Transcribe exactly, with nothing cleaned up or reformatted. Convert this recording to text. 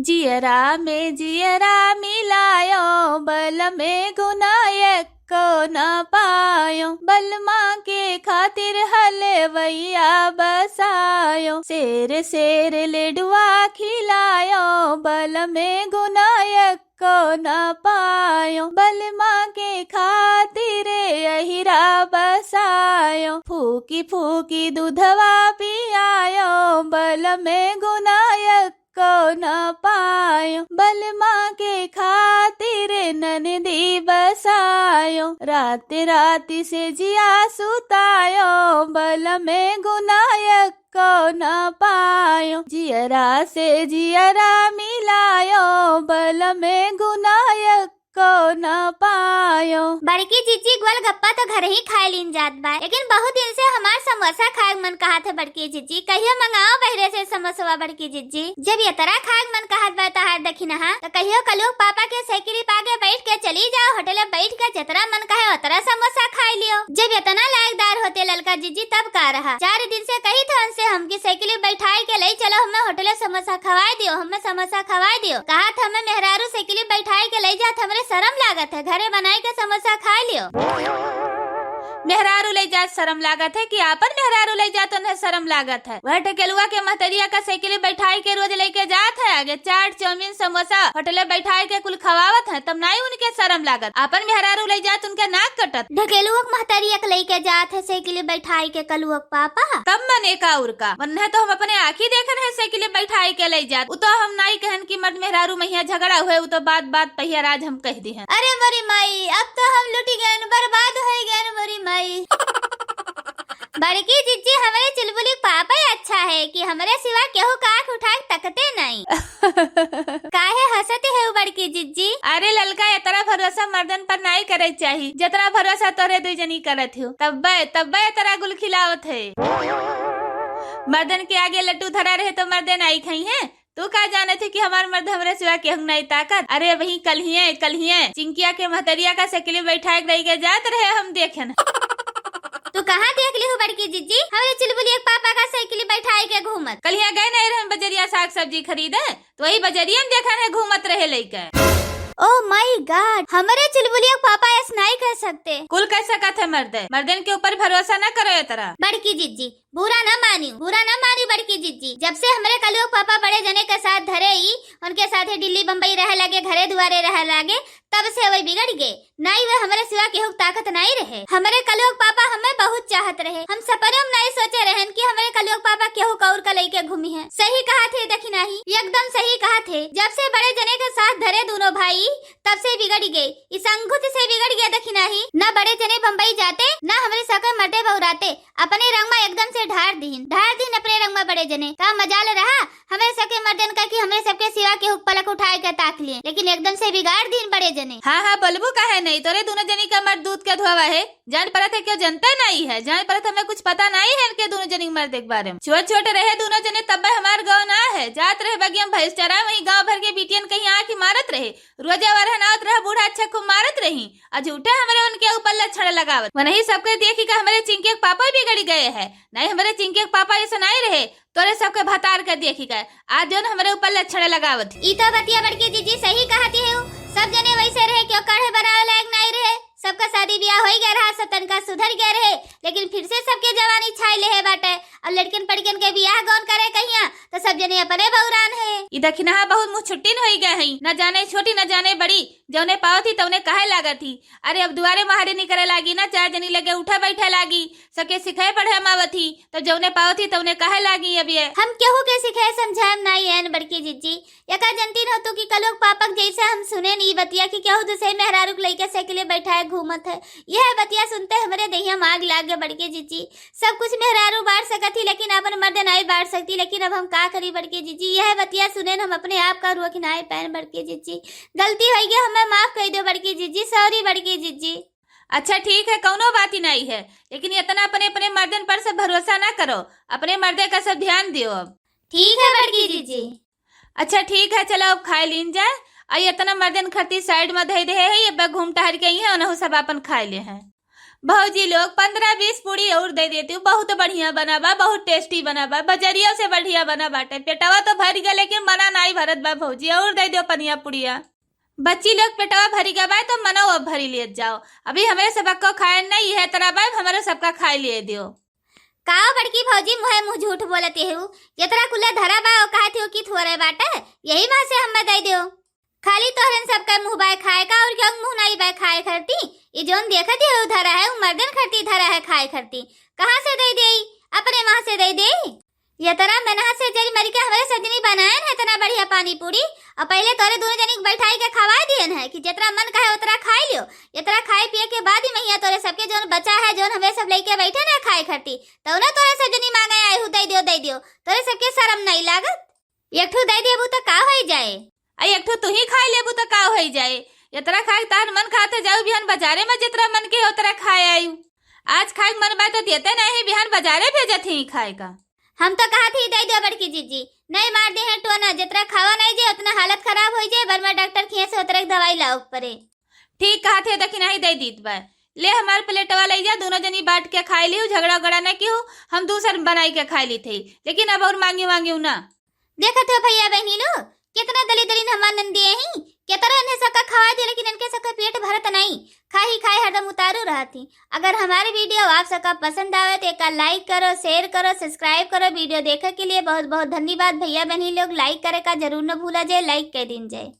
जियरा में जियरा मिलायो, बलमे गुना एको न पायो। बलमा के खातिर हलवैया बसायो, शेर शेर लेडुआ खिलायो, बलमे गुना एको न पायो। बलमा के खातिर अहिरा बसायो, फूकी फूकी दूधवा पियायो, बलमे गुना एको न पायो। बलमा के खातिर ननदी बसायो, रात रात से जिया सुतायो, बलमे गुना एको न पायो। जियरा से जियरा मिलायो, बलमे गुना एको न पायो। बड़की जिज्जी, गोलगप्पा तो घर ही खाए लीन जात बा, लेकिन बहुत दिन से हमार समोसा खाए के मन कहत है बड़की जिज्जी। कहियो मंगाओ बहरे से समोसवा बड़की जिज्जी। जब यतरा खाए के मन कहत बा तहार दखिनहा, तो कहियो कलुआ पापा के साइकिल पे आगे बैठ के चली जाओ, होटल में बैठ के जतरा मन कहे उतरा समोसा खाए लियो। जब इतना लायकदार होते ललका जिज्जी, तब का रहा? चार दिन से कही था उनसे, हमकी साइकिल पे बैठाए के ले चलो, हमें होटल में समोसा खवाए दियो, हमें समोसा खवाए दियो। कहा था, हमें मेहरारू साइकिल पे बैठाए के ले जात, हमरे शर्म लागत है, घरे बनाए के समोसा खाए लियो। मेहरारू ले जात शर्म लागत है कि आपन मेहरारू ले जात उन्हें शर्म लागत है? वह ढकेलुआ के महतरिया का साइकिल बैठाई के रोज लेके जात है, आगे चाट, चाउमीन, समोसा होटले बैठाई के कुल खवावत है, तब नाई उनके शर्म लागत? आपन मेहरारू ले जात उनके नाक कटत। ढकेलुआ के महतरिया के लेके जात है साइकिल बैठाई के कलुआ के पापा। तब मने का उरका, उन्हें तो हम अपने आँखी देखन है साइकिल बैठाई के ले जात। उ तो हम नाई कहन कि मर्द मेहरारू महिया झगड़ा हुए, उ तो बात बात पहिया राज हम कह दी हैं। अरे मोरी माई, अब तो हम लुटि गएन, बर्बाद होइ गएन मोरी माई। बड़की जिज्जी, हमरे चुलबुली पापा ही अच्छा है कि हमरे सिवा केहू का आँख उठा के तकते नहीं। काहे हंसत है बड़की जिज्जी? अरे ललका, इतना भरोसा मर्दन पर नाई करे चाही, जितना भरोसा तोरे दुई जनी करत हो। तब्बे, तब्बे इतना गुल खिलावत है। मर्दन के आगे लट्टू धरा रहे तो मर्दे नाई खाई हैं। तू का जानत है कि हमार मर्द हमरे सिवा केहू नाई ताकत? अरे वही कल्हिए, कल्हिए चिंकिया के महतरिया का साइकिल बैठाए के रह के जात रहे, हम देखेन। तू कहाँ देख लिहू बड़की जिज्जी हमरे चुलबुलिया के पापा का साइकिल बैठाए के घूमत? कल्हिया गए नहीं रहे बजरिया साग सब्जी खरीदे, तो वही बजरिया में देखन है घूमत रहे लइके। Oh my God, हमरे चुलबुलिया के पापा ऐस नाई कह सकते। कुल कह सकत है मर्दे, मर्दन के ऊपर भरोसा ना करो ये तरह। बड़की जिज्जी, बुरा ना मानियो, बुरा ना मानियो बड़की जिज्जी। जब से हमरे कलुआ के पापा बड़े जने के साथ धरे ही, उनके साथे दिल्ली बम्बई रहे लागे, घरे दुआरे रहे लागे, तब से वही बिगड़ गए। नाई वे हमरे सिवा केहू के ताकत नाई रहे। हमरे कलुआ के पापा हमें बहुत चाहत रहे। हम सपने में नाई सोचे रहन कि हमरे कलुआ के पापा केहू का और का लइके घूमी है। सही कहा थे दखिनहा, एकदम सही कहा थे। जब से बड़े जने के साथ धरे दोनों भाई, तब से बिगड़ गए। इस अंगूठ से बिगड़ गया दखिनहा। ना बड़े जने बम्बई जाते, ना हमरे सके मर्दे बहुराते। अपने रंगमा एकदम से ढार दीन, ढार दीन अपने रंगमा बड़े जने। का मजाल रहा हमरे सबके मर्दन का कि हमरे सबके सिवा केहू पलक उठाए के ताक लिए, लेकिन एकदम से बिगाड़ दीन बड़े जने। हाँ, हाँ, बोलबू काहे नहीं? तोरे दोनों जनी का मर्द दूध के धोवा है, जान परत है क्यों जनते नहीं है, जान परत हमें कुछ पता नहीं है इनके दोनों जनी के मर्द के बारे में। छोट छोट रहे दोनों जने तब हमार गाँव ना है, जात रहे बगिया में भैंस चरा, वही गाँव भर के बिटियन कहीं आँख मारत रहे, रोजे वरहन आवत रहे बूढ़ा अच्छा खूब मारत रही, आ झूठे हमरे उनके ऊपर लक्षण लगावत। वनही सबके देखी का हमरे चिंकी के पापा बिगड़ गए है, नहीं हमरे चिंकी के पापा ऐसे नहीं रहे, तोरे सबके भतार के देखी के आज जौन हमरे ऊपर लक्षण लगावत ही। ई तो बतिया बड़की जिज्जी सही कहती है, सब जने वैसे रहे, क्यों काढ़े बनावे लायक नहीं रहे, सबका शादी ब्याह होई गया रहा, सब तनका सुधर गया रहे, लेकिन फिर से सबके जवानी छाई ले है बाटे। अब लड़कन पड़कन के ब्याह गौन करे कहिया, तो सब जने अपने बौरान है। ई दखिनहा बहुत मुँह छुट्टिन होई गए हैं, न जाने छोटी न जाने बड़ी, जौने पावत ही तौने कहे लागत ही। अरे अब दुआरे महारे निकरे लागी ना, चार जनी लगे उठे बैठे लागी, सके सिखाए पढ़े मावत ही, तो जौने पावत ही तौने कहे लागी। अब ये हम केहू के सिखाए समझाए नाई एन बड़की जिज्जी, एका जनती न तू कि कलुआ के पापा के जैसे हम सुने नी बतिया कि केहू दूसरे मेहरारू के लइके साइकिले बैठाए घूमत है। यह बतिया सुनते हमरे देहिया में आग लाग गए बड़की जिज्जी। सब कुछ मेहरारू बांट सकत ही, लेकिन अपन मर्द नाई बांट सकती। लेकिन अब हम का करी बड़की जिज्जी, यह बतिया सुने न हम अपने आप का रोक नाई पाएन बड़की जिज्जी। गलती होई गई, हमें माफ कर दो बड़की जिज्जी, sorry बड़की जिज्जी। अच्छा ठीक है, कौनो बात ही नहीं है, लेकिन इतना अपने अपने मर्दन पर से भरोसा ना करो, अपने मर्दे का सब ध्यान दियो अब। ठीक है बड़की जिज्जी। अच्छा ठीक है, चलो अब खाए लीन जाए। आ इतना मर्दन खरती side में धई दे है, ये बे घूम टहर के आई है, उन्हों सब अपन खाए ले हैं। भौजी लोग, पन्द्रह बीस पूड़ी और दे देती हूँ, बहुत बढ़िया बना बा, बहुत tasty बना बा, बजरिया से बढ़िया बना बाटे। पेटवा तो भर गया, लेकिन मना नाई भरत बा भौजी, और दे दो पनिया पुड़िया। बच्ची लोग, पेटवा भरी गया बा तो मनो अब भरी लेत जाओ। अभी हमरे सबको खाए नहीं है तरह बा, हमरे सबका खाए लिए दियो। काओ बड़की भौजी, मुँहे मुँह झूठ बोलत हऊ, जतरा कुल्ला धरा बा, ओ कहत हऊ कि थोरे बाटे, यही माँ से हमें दे दियो। खाली तोहरन सबके मुँह बाय खाए का, और क्यों मुँह नाई बाय खाए खरती? ई जौन देखत हऊ धरा है, उ मर्दन खरती धरा है खाए खरती। कहाँ से दे देई? अपने माँ से दे देई। यतरा मेहनत से जरी मरी के हमरे सब जनी बनायन है इतना बढ़िया पानी पूड़ी, और पहले तोरे दोनों जनी के बैठाई के खवाए दियन है कि जितना मन कहे उतना खाए लियो। इतना खाए पिए के बाद ही मैया तोरे सबके जौन बचा है, जौन हमें सब लेके बैठे ना खाए खरती, तो उन्हें तोरे सब जनी मांगे आए हूँ, दे दियो, दे दियो। तोरे सबके शर्म नहीं लागत? एक ठो दे देबू तो का होई जाए? आ एक ठो तू ही खाए लेबू तो का होई जाए? इतना खाए के तहन मन खाते जाऊ बिहान बाजारे में जितना मन के उतना खाए आयु। आज खाए के मन बा तो देते नहीं, बिहान बाजारे भेजत ही खाए का। हम तो कहत ही दे दो बड़की जीजी, नहीं मार दे हैं टोना, जितना खावा नहीं जे उतना हालत खराब होई जाए, बर्मा डॉक्टर खिए से उतरे के दवाई लाओ परे। ठीक कहत है, देखी नहीं दे दीत बा। ले हमार प्लेटवा ले जा, दोनों जनी बांट के खाए लिहू, झगड़ा उगड़ा न किहू, हम दूसर बनाई के खाए ली थे, लेकिन अब और मांगी मांगी ना। देखत हो भैया बहनी लोग, कितना दली दली हमार नंदिए ही, कितना इन्हें सबका खवाए दे, लेकिन इनके सबका पेट भरत नहीं, खाही खाए हरदम उतारू रहती। अगर हमारे video आप सबका पसंद आवे तो एका like करो, share करो, subscribe करो। Video देखे के लिए बहुत बहुत धन्यवाद। भैया बहनी लोग like करे का जरूर न भूला जाए, like कर दीन जाए।